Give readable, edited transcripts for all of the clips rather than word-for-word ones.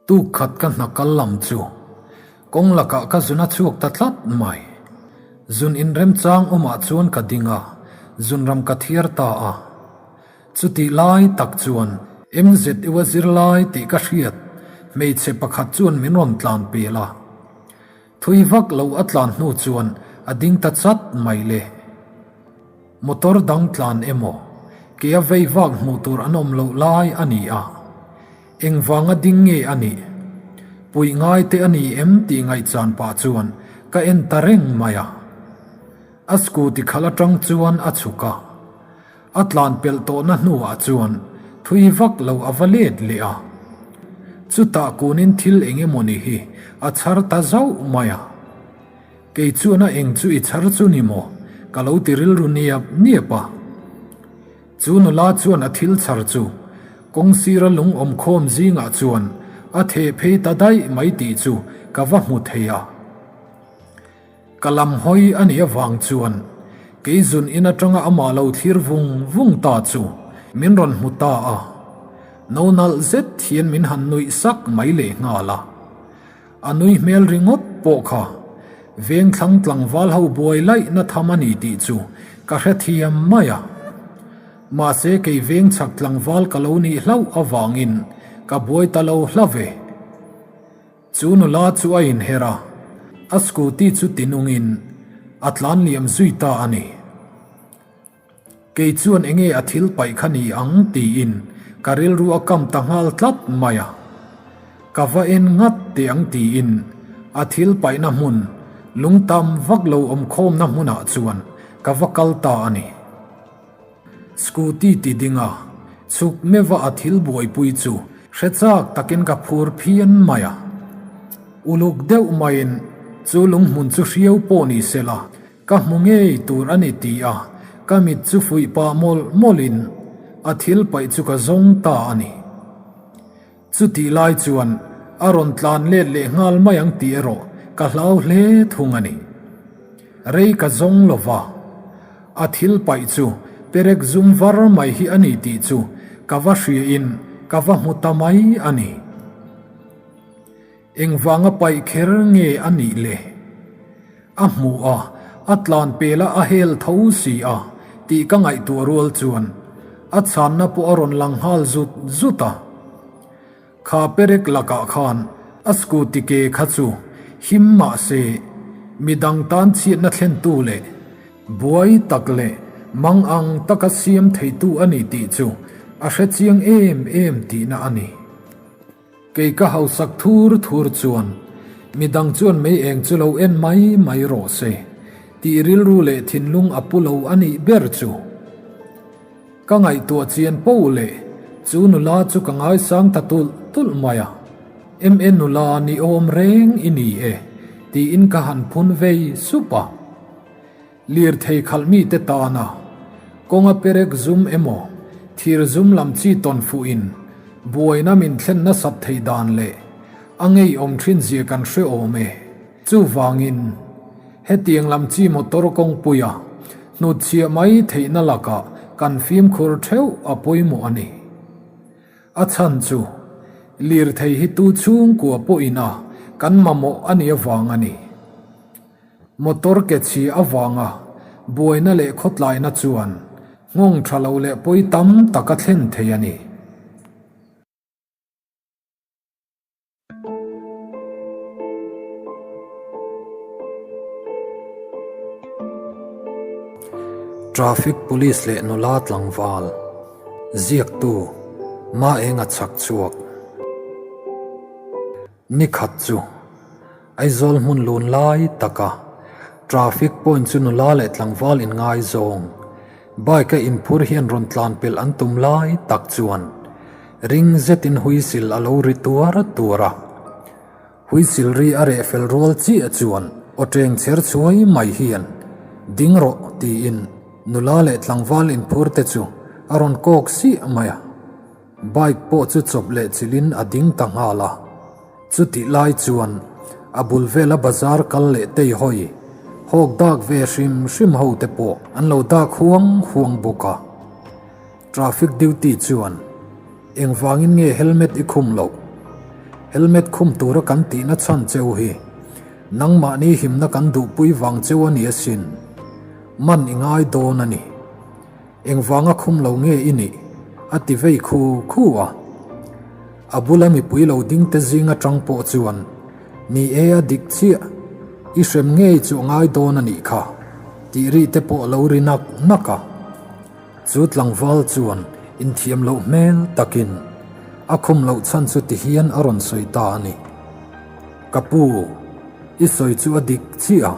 Tuk khat ka hna kal lam chu kawng lakah ka zun a chhuak ta tlat mai. Zun inremchang awmah chuan ka ding a, zunram ka thiar ta a. Chutih lai tak chuan MZU a zirlai tih ka hriat hmeichhe pakhat chuan min rawn tlan pel a. Thui vak lo a tlan hnu chuan a ding ta chat mai le. Motor dang tlan emaw, ke a vei vak hmuh tur an awm loh lai a ni a. Engvanga ding nge a nih? Puih ngai te a ni em tih ngaihchan pah chuan ka en ta reng mai a. A scooty khalh atang chuan a chhuk a. A tlan pelh tawhna hnuah chuan thui vak lo a va let leh a. Chutah kunin thil eng emawni hi a chhar ta zauh mai a. Kei chuan a eng chu i chhar chu ni maw? Ka lo ti rilru niap niap a. Chu nula chuan a thil chhar chu kawng sira lung awm khawm zingah chuan a theh phei ta daih mai tih chu ka va hmu thei a. Ka lam hawi a nih avang chuan kei zun in atanga amah lo thlir vung vung ta chu min rawn hmu ta a. No nalh zet hian min han nuih sak mai leh nghal a. A nui hmel ringawt pawh kha vengthlang tlangval ho buai laihna tham a ni tih chu ka hrethiam mai a. Mahse kei vengchhak tlangval ka lo nih hlauh avangin ka buai ta lo hla ve. Chu nula chu a inher a, a scooty chu tinungin a tlan liam zui ta a ni. Kei chuan enge a thil paih kha ni ang tiin ka rilru a kam ta nghal tlat mai a. Ka va en ngat teh ang tiin a thil paihna hmun lung tam vak lo awm khawmna hmunah chuan ka va kal ta a ni. Scooty ti ding a, chhuk meuha a thil buaipui chu hre chak takin ka phur phian mai a. Uluk deuh maiin chu lunghmun chu hriau pawh ni sela ka hmu ngei tur a ni ti a, ka mit chu fuih pah mawlh mawlhin a thil paih chu ka zawng ta a ni. Chutih lai chuan a rawn tlan let leh nghal mai ang tih erawh ka hlau hle thung a ni. Rei ka zawng lo va, a thil paih chu perek zum var mai hi a ni tih chu ka va hriain ka va hmu ta mai a ni. Engvanga paih kher nge a nih le? A hmuh a, a tlan pel a a hel tho si a tih ka ngaihtuah rual chuan a chhanna pawh a rawn lang nghal zut zut a. Kha perek lakah khan a scooty ke kha chu him mah se midang tan chhiatna thlentu leh buai tak leh mang ang taka siam theitu a ni tih chu a hrechiang em em tihna a ni. Kei ka hausak thur thur chuan midang chuan mei eng chu lo en mai mai rawh se tih rilru leh thinlung a pu lo a nih ber chu. Ka ngaihtuah chian poh leh chu nula chu ka ngaisang ta tulh tulh mai a, MA nula ni awm reng i ni e tiin ka han phun vei sup a. Lirthei khalh mite tana kawnga perek zum emaw thir zum lam chi tawn fuhin buaina min thlen nasat theih dan leh a ngeiawm thin zia kan hre awm e. Chuvangin, hetiang lam chi motor kawngpuia hnutchhiah mai theihna lakah kan fimkhur theuh a pawimawh a ni. A chhan chu, lirthei hi tu chhungkua pawhin a kan mamawh a nih avang a ni. Motor ke chhi avanga buaina leh khawtlaina chuan nghawng tha lo leh pawi tam tak a thlen thei a ni. Traffic Police leh nula tlangval ziaktu Maenga chhak chhuak. Nikhat chu Aizawl hmun lun lai taka traffic point chu nula leh tlangval inngaizawng bike a inphur hian rawn tlan pelh an tum lai tak chuan ring zetin huisil a lo ri tuar tuar a. Huisil ri a reh fel rual chiah chuan aw teng chher chhuai mai hian ding rawh tiin nula leh tlangval inphur te chu a rawn kawk siah mai a. Bike pawh chu chawp leh chilhin a ding ta nghal a. Chutih lai chuan a bul vela bazar kal leh tei hawi, hawk dak ve hrim hrim ho te pawh an lo dak huang huang bawk a. Traffic duty chuan, Engvangin nge helmet i khum loh? Helmet khum tura kan tihna chhan cheu hi nangmahni himna kan duhpui vang cheu a ni asin. Man i ngai dawn a ni. Engvanga khum lo nge i nih? a ti vei khu khu a. A bula mipui lo ding te zing atang pawh chuan, Ni e a dik chiah, i hrem ngei chu a ngai dawn a nih kha, tih ri te pawh a lo ri nak nak a. Chu tlangval chuan inthiam loh hmel takin a khum loh chhan chu ti hian a rawn sawi ta a ni. Ka pu, i sawi chu a dik chiah a,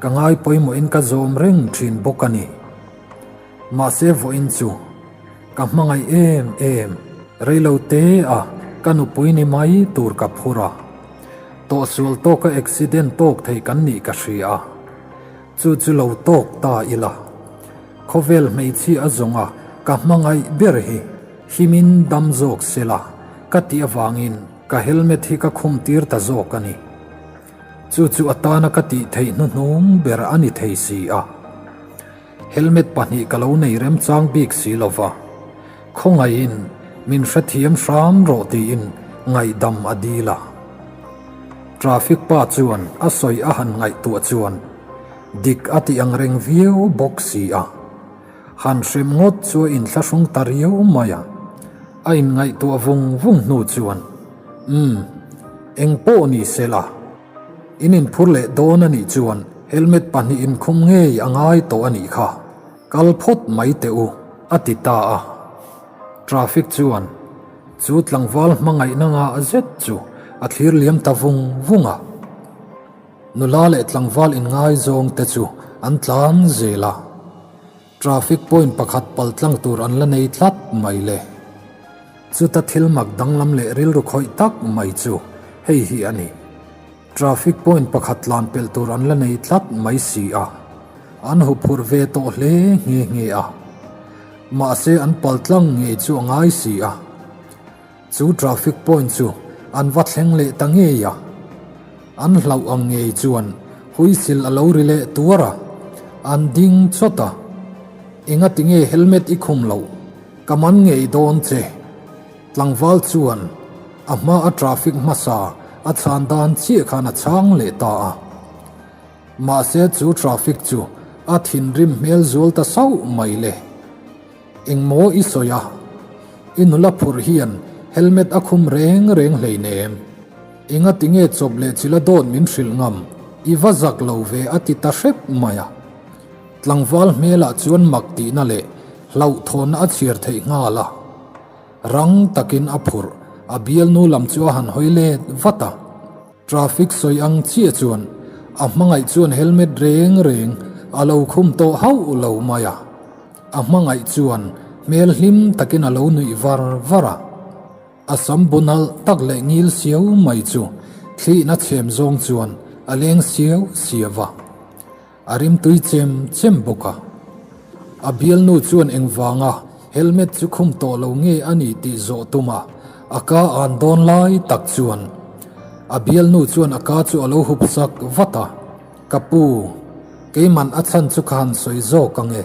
ka ngai pawimawhin ka zawm reng thin bawk a ni. Mahse vawiin chu ka hmangaih em em, reilo te a ka nupui ni mai tur ka phur a, tawhsual tawka accident tawk thei kan nih ka hria a. Chu chu lo tawk ta ila, khawvel hmeichhia a zawnga ka hmangaih ber hi himin dam zawk sela ka tih avangin ka helmet hi ka khum tir ta zawk a ni. Chu chu atana ka tih theih hnuhnung ber a ni thei si a. Helmet pahnih ka lo nei remchang bik si lova, khawngaihin min hrethiam hram rawh tiin ngaihdam a dil a. Traffic pa chuan a sawi a han ngaihtuah chuan dik a ti ang reng viau bawk si a. Han hrem ngawt chu a inthlahrung ta riau mai a, a inngaihtuah vung vung hnu chuan, Umm, eng pawh ni sela. In inphur leh dawn a nih chuan helmet pahnih inkhum ngei a ngai tawh a nih kha, kal phawt mai teh u, a ti ta a. Traffic chuan chu tlangval hmangaihna ngah zet chu a thlir liam ta vung vung a. Nula leh tlangval inngaizawng te chu an tlan zel a. Traffic point pakhat pal tlang tur an la nei tlat mai le. Chuta thil mak danglam leh rilru khawih tak mai chu hei hi a ni. Traffic point pakhat tlan pelh tur an la nei tlat mai si a, an huphurh ve tawh hle nghe nghe a. Mahse an pal tlang ngei chu a ngai si a. Chu traffic point chu an va thleng leh ta ngei a, an hlauh ang ngei chuan huisil a lo ri leh tuar a, an ding chawt a, Engati nge helmet i khum loh, ka man ngei dawn che. Tlangval chuan a hma a traffic hmasa a chhan dan chiah khan a chhang leh ta a. Mahse chu traffic chu a thinrim hmel zual ta sauh mai le. Engmaw i sawi a? I nula phurh hian helmet a khum reng reng hleinem. Enga tinge chawp leh chila dawt min hrilh ngam? I va zak lo ve a ti ta hrep mai a. Tlangval hmelah chuan mak tihna leh hlauhthawnna a chhiar theih nghal a. Rang takin a phurh, a bialnu lam chu a han hawi let vat a. Traffic sawi ang chiah chuan a hmangaih chuan helmet reng reng a lo khum tawh hauh lo mai a, a hmangaih chuan hmel hlim takin a lo nuih var var a. A sam bu nalh tak leh ngil siau mai chu thlihna chhem zawng chuan a leng siau siau a. A rimtui chem chem bawk a. A bialnu chuan engvanga helmet chu khum tawh lo nge a ni tih zawh tum a, a ka an dawn lai tak chuan a bialnu chuan a ka chu a lo hup sak vat a, Ka pu, keiman a chhan chu ka han sawi zawk ang e.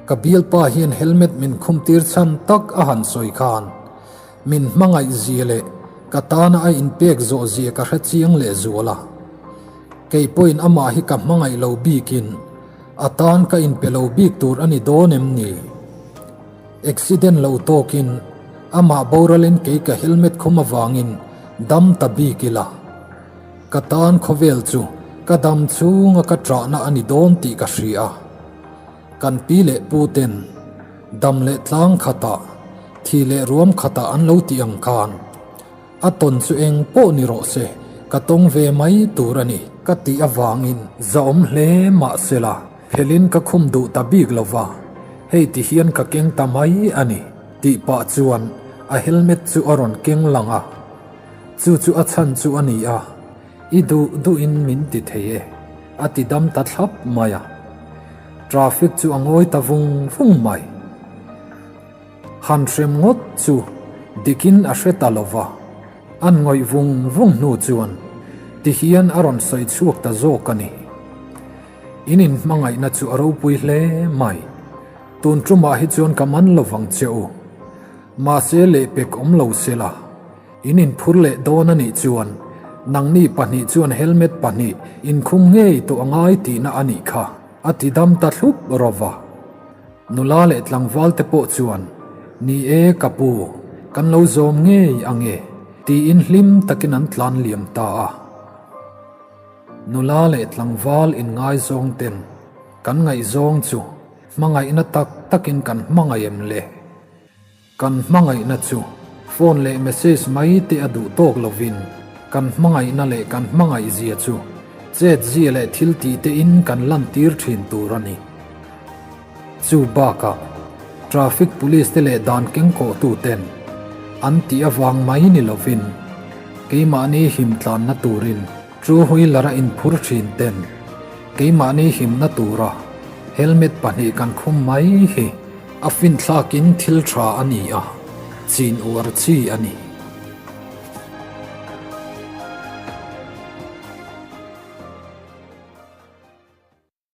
Ka bialpa hian helmet min khum tir chhan tak a han sawi khan min hmangaih zia leh ka tana a inpek zawh zia ka hre chiang leh zual a. Kei pawhin amah hi ka hmangaih lo bikin a tan ka inpe lo bik tur a ni dawn em ni? Accident lo tawkin amah boralin kei ka helmet khum avangin dam ta bik ila. Ka tan khawvel chu ka dam chhunga ka ṭahna a ni dawn tih ka hria. Kan pi leh pu ten dam leh tlang khatah, thi leh ruam khatah an lo tih ang khan A tawn chu eng pawh ni rawh se, ka tawng ve mai tur a ni ka tih avangin zahawm hle mah sela, phelin ka khum duh ta bik lo va, hei ti hian ka keng ta mai a ni tih pah chuan a helmet chu a rawn keng lang a, chu chu a chhan chu a ni a, i duh duhin min ti thei e a ti dam ta thlap mai a, traffic chu a ngawi ta vung vung mai. Han hrem ngawt chu dikin a hre ta lo va, an ngawih vung vung hnu chuan tihian a rawn sawi chhuak ta zawk a ni. In inhmangaihna chu a ropui hle mai. Tun tumah hi chuan ka man lo vang che u. Mahse lehpek awm lo se la. In inphur leh dawn a nih chuan nangni pahnih chuan helmet pahnih inkhum ngei tawh a ngai tihna a nih kha, a ti dam ta thlup rawh va. Nula leh tlangval te pawh chuan, Ni e ka pu, kan lo zawm ngei ang e, tiin hlim takin an tlan liam ta a. Nula leh tlangval inngaizawng ten kan ngaihzawng chu hmangaihna tak takin kan hmangaih em le? Kan hmangaihna chu phone leh message mai te a duh tawk lovin kan hmangaihna leh kan hmangaihzia chu chetzia leh thil tih te in kan lantir thin tur a ni. Chu bakah traffic police te leh dan kengkawh tu ten an tih avang mai ni lovin keimahni him tlanna turin two wheeler a inphur thin ten keimahni himna tura helmet pahnih kan khum mai hi A finthlakin thil tha a ni a, chin uar chi a ni.